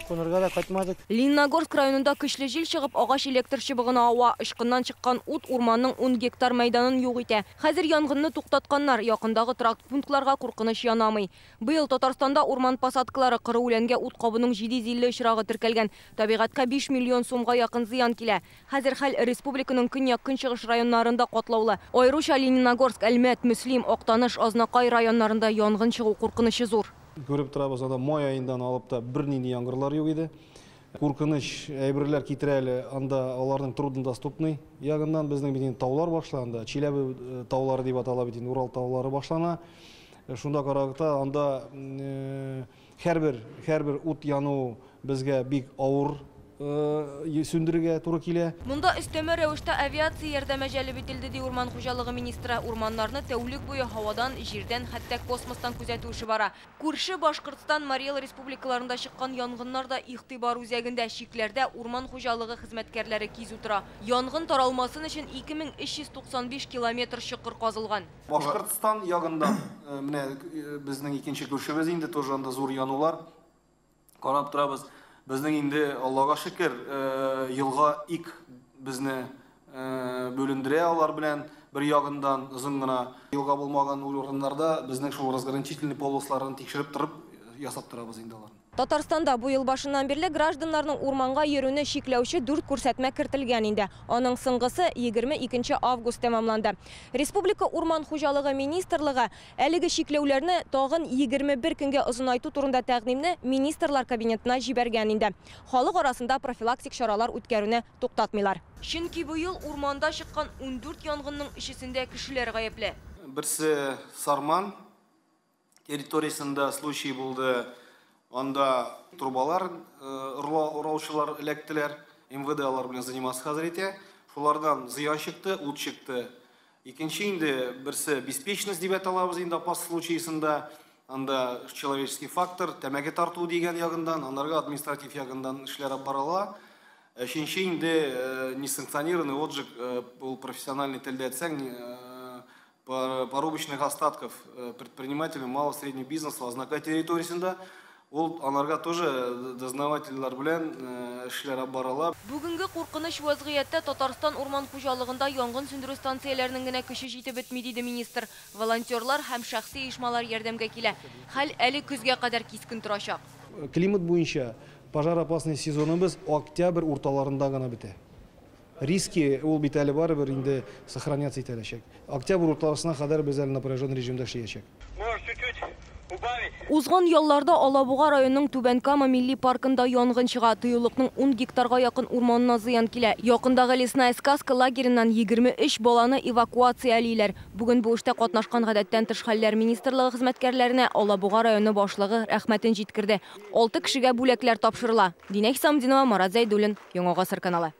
Кунырга да кайтмадык. Лениногорск районында көчле җил чыгып, агач электр чыбыгына ава. Очкыннан чыккан ут урманның 10 гектар мәйданын юк итә. Хәзер янгынны туктатканнар. Якындагы торак пунктларга куркыныч янамый. Быел Татарстанда урман посадкалары коры үләнгә ут кабуның 750 очрагы теркәлгән. Табигатькә 5 миллион сумга якын зыян килә. Хәзер хәл республиканың көньяк-көнчыгыш районнарында катлаулы. Аеруча Лениногорск, Әлмәт, Мөслим, Актаныш, Азнакай районнарында янгын чыгу куркынычы зур. Күреп торабыз, анда май аендан алып та бернинди яңгырлар юк иде. Куркыныч әйберләр китерә әле, анда аларның труднодоступный ягыннан безнең бит инде таулар башланды. Чиләбе таулары дип атала бит инде, Урал таулары башлана. Шунда караганда анда һәрбер ут яну безгә бик авыр сүндерергә туры килә. Монда өстәмә рәвештә авиация ярдәме җәлеп ителде, ди урман хуҗалыгы министры. Урманнарны тәүлек буе һавадан, җирдән, хәтта космостан күзәтү эше бара. Күрше Башкортстан, Марий Эл республикаларында чыккан янгыннар да игътибар үзәгендә. Чикләрдә урман хуҗалыгы хезмәткәрләре кизү тора. Янгын таралмасын өчен 2395 километр чокыр казылган. Башкортстан ягында менә безнең икенче күршебез инде тоже анда зур янулар. Карап торабыз. Безнең инде Аллага шөкер, елга ик безне бүлендерә алар белән бер ягындан озын гына елга булмаган урыннарда безнең шул разграничительный полосларын тикшереп торып ясап торабыз инде аларны. Татарстанда бу ел башыннан бирле гражданнарның урманга йөрүне чикләүче 4 күрсәтмә кертелгән инде. Аның соңгысы 22 август тәмамланды. Республика урман хуҗалыгы министрлыгы әлеге чикләүләрне тагын 21 көнгә озынайту турында тәкъдимне министрлар кабинетына җибәргән инде. Халык арасында профилактик чаралар үткәрүне туктатмыйлар. Чөнки бу ел урманда чыккан 14 янгынның өчесендә кешеләр гаепле. Берсе Сарман территориясендә случай булды. Анда трубалар ураучылар эләктеләр. МВД алар белән заниматься хәзер итә. Шулардан зыян чыкты, ут чыкты. Икенче инде берсе беспечность дип аталабыз инде опас случайсында. Анда человеческий фактор, тәмәке тарту дигән ягындан, анарга административ ягындан эшләр алып барыла. Өченче инде несанкционированный отжиг, ул профессиональный телдә әйтсәң, порубочных остатков предпринимателей малого среднего бизнеса Азнакай территориясендә. Ул анарга тоже дознавательләр белән эшләр алып барыла. Бүгенге куркыныч вазгыятьтә Татарстан урман хуҗалыгында янгын сүндерү станцияләренең генә көче җитеп бетми, диде министр. Волонтерлар һәм шәхси оешмалар ярдәмгә килә. Хәл әле көзгә кадәр кискен торачак. Климат буенча пожароопасный сезоныбыз октябрь урталарында гына бетә. Риски ул бит әле барыбер инде сохраняться итәләчәк. Октябрь урталарына кадәр без әле напряженный режимда эшләячәк. Может, чуть-чуть убавить. Узган ялларда Алабуга районының Түбән Кама милли паркында янгын чыга. Тыюлыкның 10 гектарга якын урманына зыян килә. Якындагы Лесная сказка лагереннан 23 баланы эвакуациялиләр. Бүген бу эштә катнашкан гадәттән тыш хәлләр министрлыгы хезмәткәрләренә Алабуга районы башлыгы рәхмәтен җиткерде. 6 кешегә бүләкләр тапшырыла. Динә Хисамдинова, Марат Зәйдуллин, Яңа Гасыр каналы.